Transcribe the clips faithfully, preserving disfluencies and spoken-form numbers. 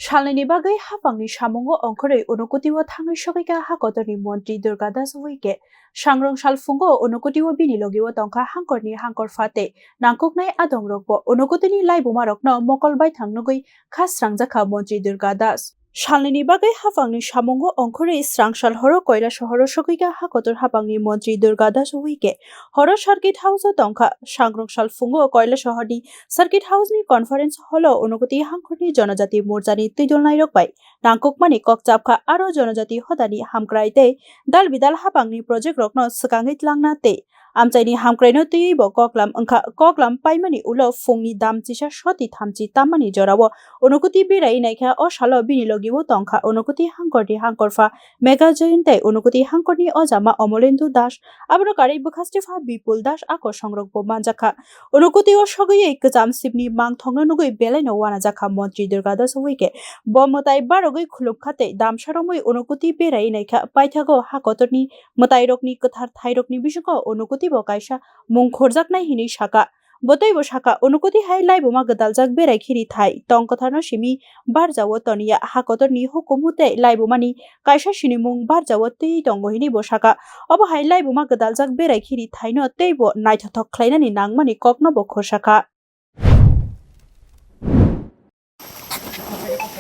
Salnini bagwi hapangni samungo ongkhorwi Unokoti o thangwi sogwikha ha kotorni montri Durga Das Uike. Sangrong sal phungo Unokoti o bini logi o tongkha hangkorni hangkor pha tei nangkuknai adongrokbo Unokotini laibumarokno mokol baithang nugwi kha srangjakha montri Durga Das. Salnini bagwi hapangni samungo ongkhorwi srangsal horo Koila sohoro sogwikha ha kotor hapangni montri Durga Das Uike. Horo Circuit House o tongkha. Sangrong sal phungo Koila sohorni Circuit House ni Conference Hall o Unokoti hangkorni Jonojati Morchani twidulnairok bai nangkukmani kok chapkha, aro Jonojati hodani hamkrai tei dal bidal hapangni project rokno swkangwi tlangna tei amchaini hamkraino twiwi bo koklam wngkha. Koklam paimani ulo phungni dam chisa soti thamchi tammani jorao Unokoti berai naikha. O salo bini logi o tongkha Unokoti hangkorni hangkorpha Mega Joyant tei Unokoti hangkorni ojama Omolendu Das, aboni karwi bwkhaste pha Bipul Das a kosongrokbo manjakha. Unokoti o sogwi kwcham sibni mangthokno nugwi belaino wanajakha montri Durga Das Uike. Bo mwtai barogwi khulumkha tei damsa romwi Unokoti berai naikha. Paithago ha kotorni mwtairokni kwthar thairokni bisingo Unokoti bo kaisa mung khorjaknai hinwi saka. Bo teibo saka, Unokoti hai laibuma gwdaljak berai khiri thai tong kwtharno simi barjao toniya, ha kotorni hukumu tei laibumani kaisa sinimung barjao twi tongo hinwi bo saka. Obo hai laibuma gwdaljak berai khiri thaino teibo naithothok khlainani nangmani kokno bo khorsakha.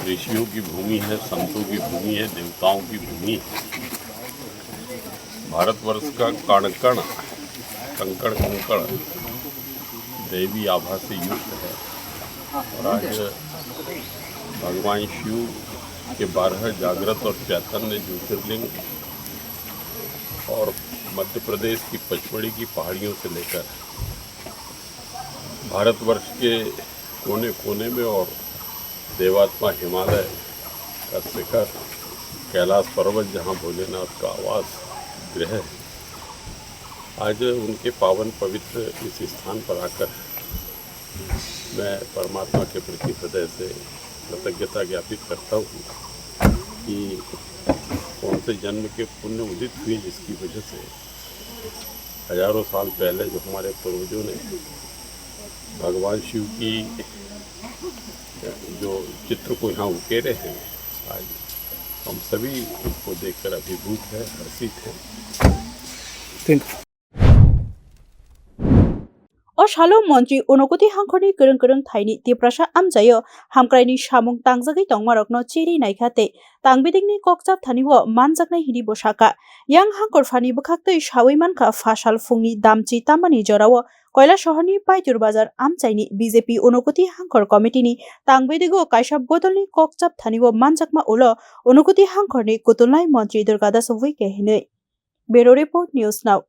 ऋषियों की भूमि है, संतों की भूमि है, देवताओं की भूमि है। भारतवर्ष का कण कण, कंकड़ कंकड़ दैवी आभा से युक्त है। और आज भगवान शिव के बारह जागृत और चैतन्य ज्योतिर्लिंग और मध्य प्रदेश की पचमढ़ी की पहाड़ियों से लेकर भारतवर्ष के कोने कोने में और देवात्मा हिमालय का शिखर, कैलाश पर्वत, जहाँ भोलेनाथ का आवास गृह है, आज उनके पावन पवित्र इस स्थान पर आकर मैं परमात्मा के प्रति हृदय से कृतज्ञता ज्ञापित करता हूँ कि कौन से जन्म के पुण्य उदित हुए, जिसकी वजह से हजारों साल पहले जो हमारे पूर्वजों ने भगवान शिव की जो चित्र को यहाँ उकेरे हैं, आज हम सभी उसको देखकर अभिभूत हैं, हर्षित हैं। Thank you. O salo montri Unokoti hangkhorni kwrwng kwrwng thaini Tiprasa amchaio hamkraini samung tangjagwi tongmarokno chiri naikha tei tangbidingni kokchap thani o manjaknai hinwi bo saka. Yang hangkor phani bwkhaktwi sawi mankha, phasal phungni damchi tamani jorao Koila sohorni Paitur Bazar amchaini B J P Unokoti hangkor committee ni tangbidigo kaisa bodolni kokchap thani o manjakma ulo Unokoti hangkhorni kutulnai montri Durga Das Uike hinwi. Bureau Report, News Now.